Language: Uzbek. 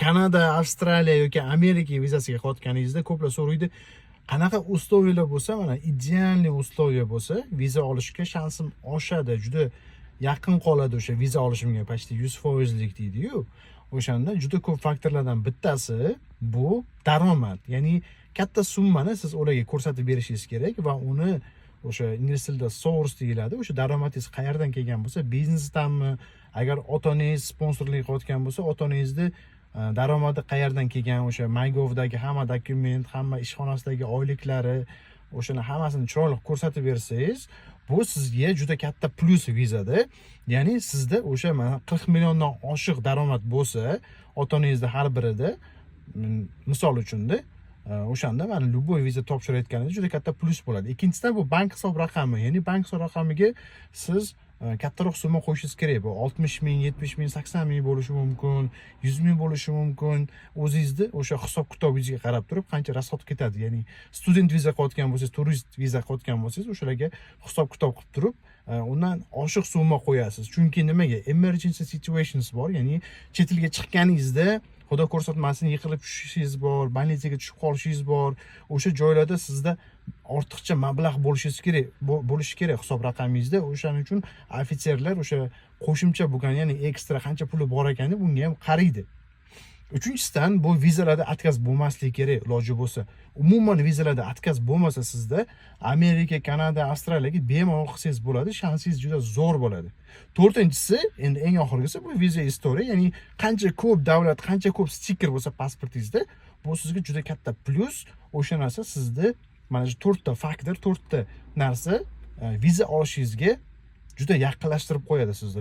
Kanada, Avstraliya yoki Amerika vizasiga qilayotganingizda ko'plar so'raydi, qanaqa условия lar bo'lsa, mana идеальный условия bo'lsa, viza olishga shansim oshadi, juda yaqin qoladi o'sha viza olishimga, почти 100 foizlik deydiyu. O'shanda juda ko'p faktorlardan bittasi bu daromad, ya'ni katta summani siz ularga ko'rsatib berishingiz kerak va uni o'sha ingliz tilida source deyiladi. O'sha daromadingiz qayerdan kelgan bo'lsa, biznesdanmi, agar ota onangiz sponsorlik qilayotgan bo'lsa, ota onangizni daromadi qayerdan kelgan, o'sha MyGovdagi hamma dokument, hamma ishxonasidagi oyliklari, o'shani hammasini chiroyli ko'rsatib bersangiz, bu sizga juda katta plyus vizada. Ya'ni sizda o'sha mana 40 milliondan oshiq daromad bo'lsa ota onangizda har birida, misol uchunda, o'shanda mana любой viza topshirayotganingizda juda katta plyus bo'ladi. Ikkinchisidan, bu bank hisob raqami, ya'ni bank hisob raqamiga siz kattaroq summa qo'yishingiz kerak. Bu 60 ming, 70 ming, 80 ming bo'lishi mumkin, 100 ming bo'lishi mumkin. O'zingizni o'sha hisob kitobingizga qarab turib, qancha расход ketadi, ya'ni student viza qilayotgan bo'lsangiz, turist viza qilayotgan bo'lsangiz, o'shalarga hisob kitob qilib turib, undan oshiq summa qo'yasiz. Chunki nimaga? Emergency situations bor, ya'ni chet elga chiqqaningizda, xudo ko'rsatmasin, yiqilib tushishingiz bor, больница ga tushib qolishingiz bor. O'sha joylarda sizda ortiqcha mablag' bo'lishingiz kerak, bo'lishi kerak hisob raqamingizda. O'shaning uchun ofitserlar o'sha qo'shimcha bo'lgan, ya'ni ekstra qancha puli bor ekan deb unga ham qaraydi. Uchinchisidan, bu vizalarda отказ bo'lmasligi kerak iloji bo'lsa. Umuman vizalarda отказ bo'lmasa, sizda Amerika, Kanada, Avstraliyaga bemalol qilsangiz bo'ladi, shansingiz juda zo'r bo'ladi. To'rtinchisi, endi eng oxirgisi, bu viza история, ya'ni qancha ko'p davlat, qancha ko'p stiker bo'lsa pasportingizda, bu sizga juda katta plyus. O'sha narsa sizni, mana shu to'rtta faktor, to'rtta narsa viza olishingizga juda yaqinlashtirib qo'yadi sizni.